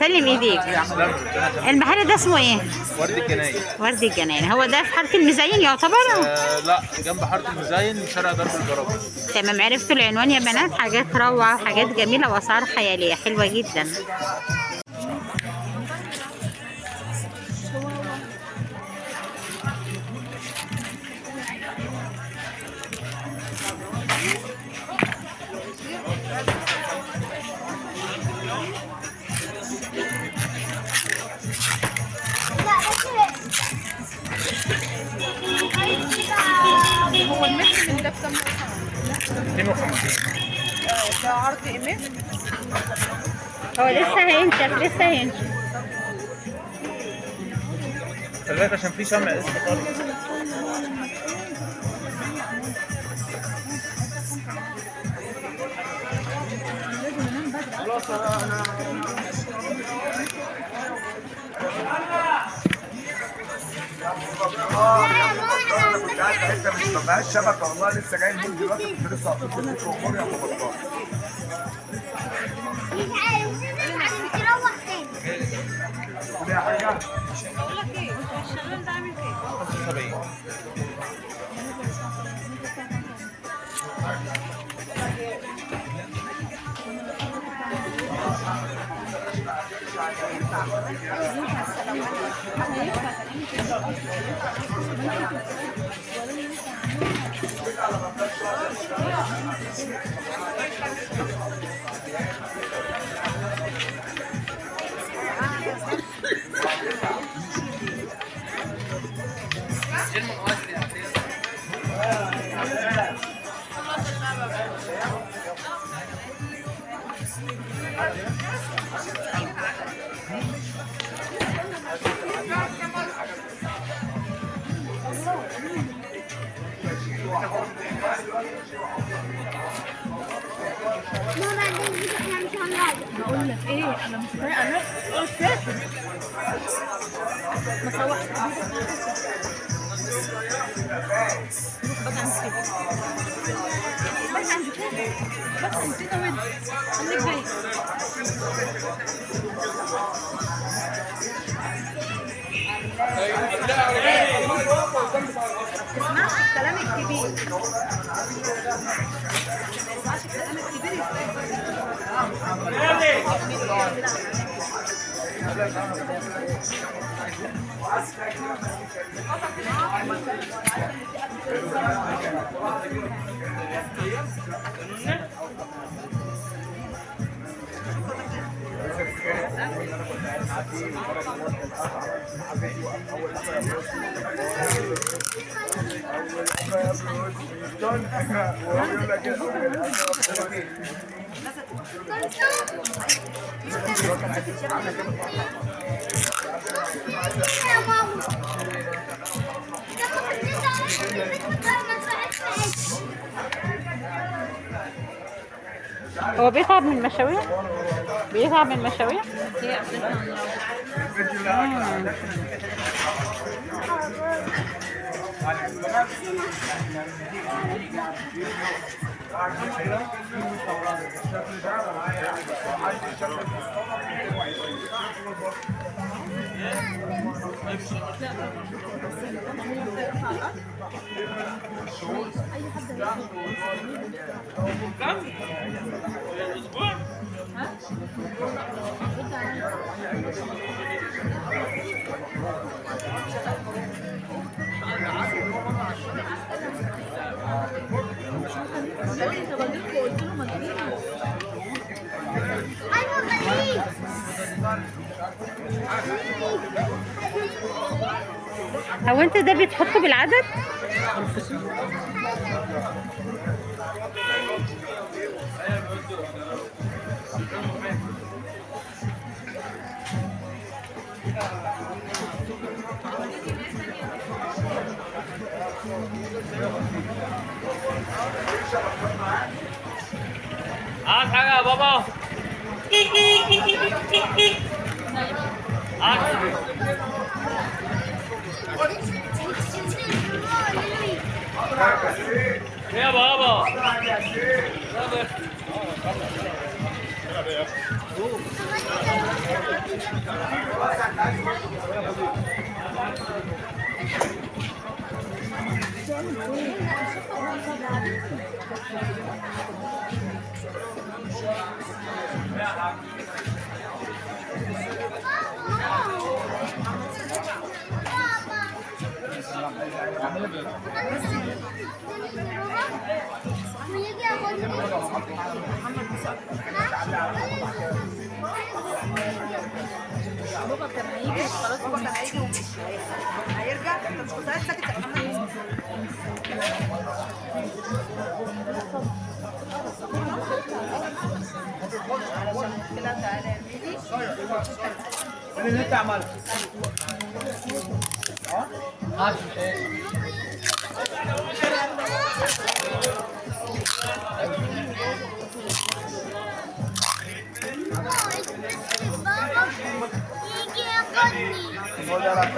سلم ايديك. المحل ده اسمه ايه؟ ورد الجناين. ورد الجناين. هو ده في حارة المزين يعتبر؟ لا، جنب حارة المزين، شارع درب الجرابي. تمام، عرفتوا العنوان يا بنات. حاجات روعه وحاجات جميلة واسعار خيالية حلوة جدا. هو المتر من ده بكام؟ 250. ده عرض ايه؟ هو لسه هينشف، لسه هينشف. خلي بالك عشان في شمع لسه طالع. انا كنت قاعد في حتة مش ما فيهاش شبكة والله، لسه جاي من دلوقتي، كنت لسه هتصل بيك واموري هتبطل. مش عارف عشان تروح تاني. يا حاجة بقول لك ايه، الشغال ده عامل كام؟ 75. ماما عندنا احنا مش هنروح. بقول لك ايه، انا مش طايقة نفسي، قلت سافر ما صوحش. بس عند كده، بس عند كده، بس عند كده، وين خليك جاي. تسمعش الكلام الكبير، ما تسمعش الكلام الكبير. يا ماما لما كنت لسه هو بيتعب من المشاوير؟ بيتعب من المشاوير؟ ايوه خليك. هو انت ده بتحطه بالعدد؟ عايز حاجة يا بابا؟ عايز. يا بابا. ويجي ياخدني. بابا كان هيجي خلاص، بابا كان هيجي ومشي، هيرجع. انت مش كنت قاعد ساكت يا محمد؟ علشان كده تعالى يا ميدي. اللي انت عملته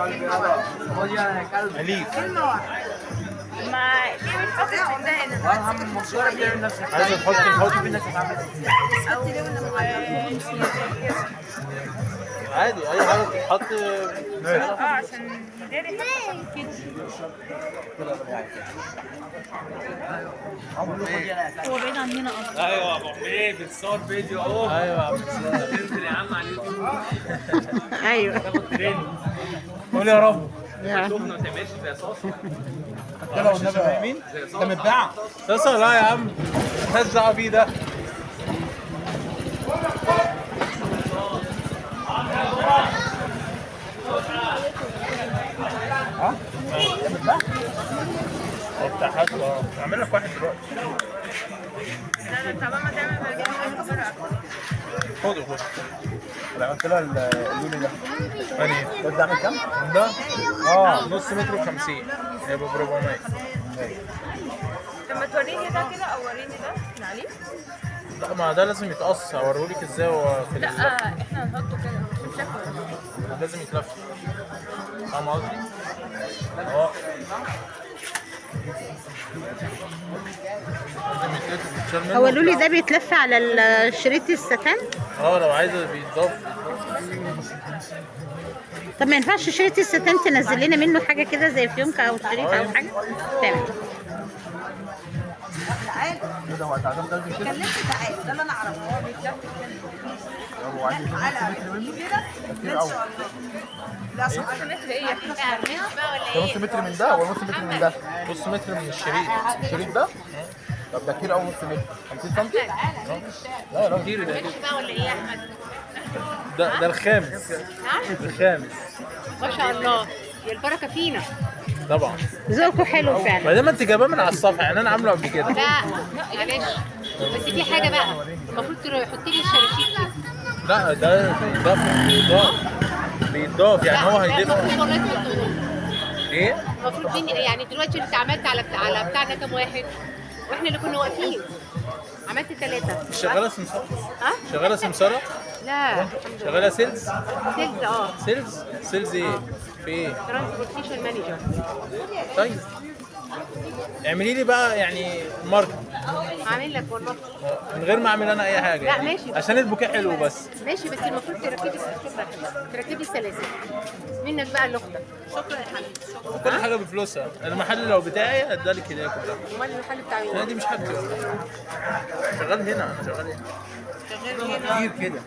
يجي ياخدني. اليف. كلمة واحدة. ما ليه بتحط ده هنا؟ عايزه تحط اسكتي ليه ولا عادي اي حاجة بتتحط. عشان يداري كده. هو بعيد عننا اصلا. ايوه يا ابو حميد بتصور فيديو اهو. ايوه يا عم. تنزل يا عم على اليوتيوب. ايوه. تاخد ترند. قول يا رب. شوفنا ما تعملش زي صوص. مش فاهمين؟ ده متباع صاصة؟ لا يا عم، مالناش دعوه بيه ده. ها؟ ده متباع؟ بتاع حد. اعمل لك واحد دلوقتي. لا انت عمال ما تعمل بقى. خده خده. انا عملت لها اللون ده. انهي؟ ده عامل كام؟ ده؟ نص متر و50، هيبقى ب 400. طب ما توريني ده كده او وريني ده من عليه. لا ما ده لازم يتقص، اوريهولك ازاي هو في لا اللف. احنا هنحطه كده شوف شكله. لازم يتلف، فاهم قصدي؟ اه لازم يتلف، يتشال منه. هو اللولي ده بيتلف على الشريط الستان؟ اه لو عايزه بيتضاف. طب ما ينفعش شريط الستان تنزل لنا منه حاجة كده زي فيونكه او شريط او حاجة؟ تمام. تعالى. ايه ده، هو انت عشان لازم كده؟ اتكلمت تعالى، ده اللي انا اعرفه. هو بيتلف كده. هو عندي لا تعالى كده. كتير قوي. ان شاء الله. لا صح. متر ايه يا ده نص متر من ده ولا نص متر من ده؟ نص متر من الشريط. الشريط ده؟ طب ده كتير قوي، نص متر 50 سم؟ لا يا راجل. كتير ده. ده الخامس. الخامس. ما شاء الله يا البركة فينا. طبعا. ذوقه حلو فعلا. ما دام انت جايباه من على الصفحة، يعني انا عامله قبل كده. لا معلش، بس في حاجة بقى المفروض تحطي لي الشراشيب كده. لا ده بيتضاف، بيتضاف بيتضاف، يعني هو هيضيف. المفروض والله تحطوه. ايه؟ المفروض يعني دلوقتي انت عملت على بتاعنا كام واحد؟ واحنا اللي كنا واقفين عملت 3. شغالة سمساره؟ ها؟ شغالة سمساره؟ لا. شغالة sales؟ sales اه. sales؟ sales ايه؟ في ايه؟ transportation manager. طيب اعملي لي بقى يعني market. عامل لك والله. من غير ما اعمل انا اي حاجة. لا يعني. ماشي. عشان البوكيه حلو بس. ماشي، بس المفروض تركبي، تركبي السلاسل منك بقى لاختك. شكرا يا حبيبي. شكرا. كل حاجة بفلوسها. المحل لو بتاعي هدالك هديه كلها. امال المحل بتاع لا مين؟ دي مش حاجتي والله. شغال هنا، انا شغال هنا. كتير كده.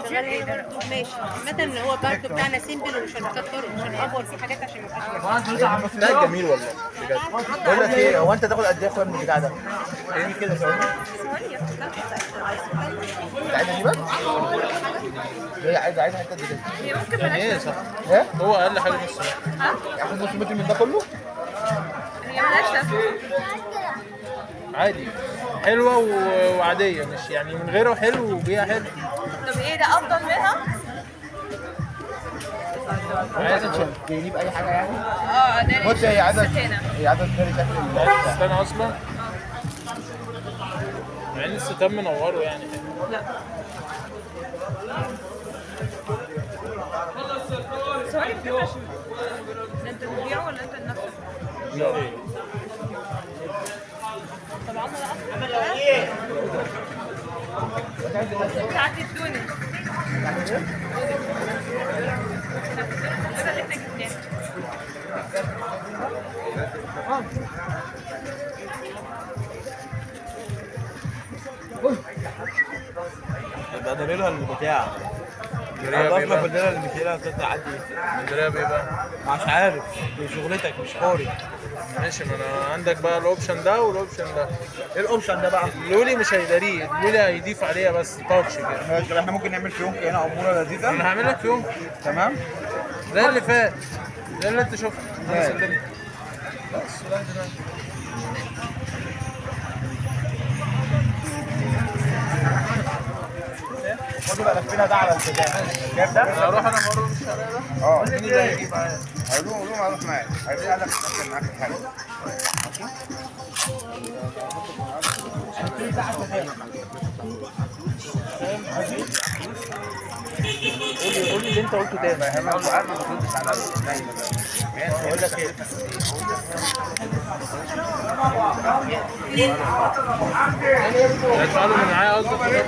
شغال هنا. ماشي. عامة هو برضه بتاعنا simple ومش هنكتره، مش هنأفور فيه حاجات عشان ما يبقاش. ده جميل والله بجد. بقول لك ايه، هو انت تاخد قد ايه يا اخويا من البتاع ده؟ ايه كده ثواني؟ انت عايزه دي بس؟ هي عايزه حتة قد كده. يعني ايه صح؟ ايه؟ هو اقل حاجة نص متر. ياخد نص متر من ده كله؟ هي مالهاش لازمه. عادي حلوة وعاديه، مش يعني من غيره حلو وبيها حلو. طب ايه ده افضل منها؟ عادي. تجيب اي حاجة يعني؟ اه ده بص هي عايزه، هي عايزه تشتري شكل الستان اصلا، مع ان الستان منورة يعني. لا ثواني بس، ده انت بتبيعه ولا انت لنفسك؟ لا. طب عمرو بتاعت الدنيا. اللي احنا جبناه. يبقى دليلها البتاع. عرفنا كلنا اللي مش هتعدي. دليلها بايه بقى؟ مش عارف، دي شغلتك مش حوري. ماشي، ما انا عندك بقى ال option ده وال option ده. ايه ال option ده بقى؟ اللولي مش هيداريه، اللولي هيضيف عليها بس touch كده. ماشي، احنا ممكن نعمل فيونكة هنا اموره لذيذة. انا هعمل لك فيونكة. تمام؟ زي اللي فات، زي اللي انت شفته. انا سلمت. بس لا تمام. خد بقى لفينا ده على البتاع. جايب ده؟ اروح انا مرة الشارع ده؟ اه مين اللي هيجي معايا؟ هقول لهم هروح معاك. هيبقى قال لك معاك الحاجة. قول لي اللي انت قلته تاني. انا عارف ما بتردش عليا. بقول لك ايه؟ هيدفع له من معايا قصدك؟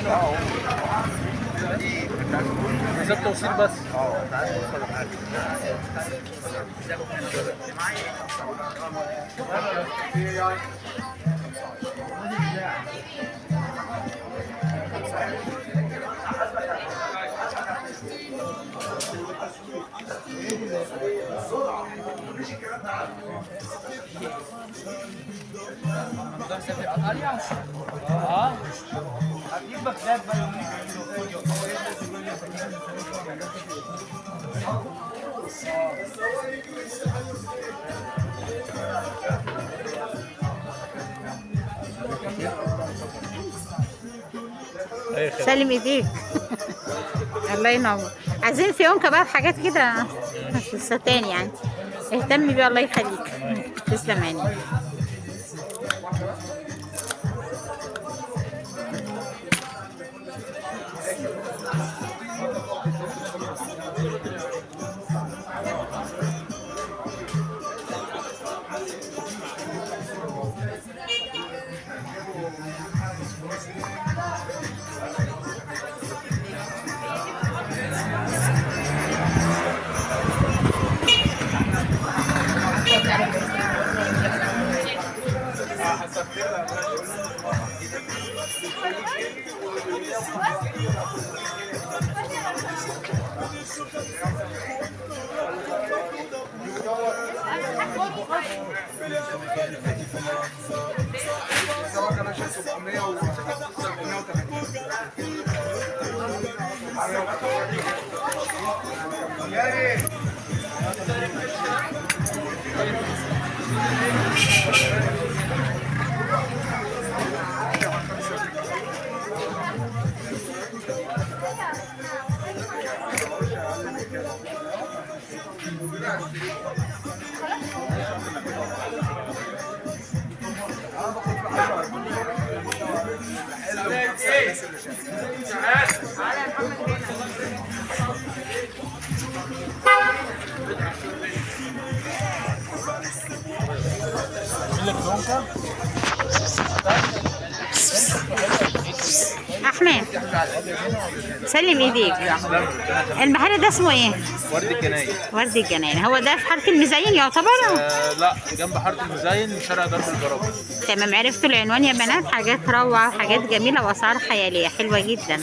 حساب توصيل بس. سلم ايديك. الله ينور. عايزين فيونكة بقى بحاجات كده ستان يعني، اهتم بيها الله يخليك. تسلم عينيك. احمد سلم ايديك. المحل ده اسمه ايه؟ ورد الجناين. ورد الجناين، هو ده في حارة المزين يعتبر؟ لا، جنب حارة المزين، شارع درب الجرابه. تمام، عرفتوا العنوان يا بنات. حاجات روعه وحاجات جميلة واسعار خيالية حلوة جدا.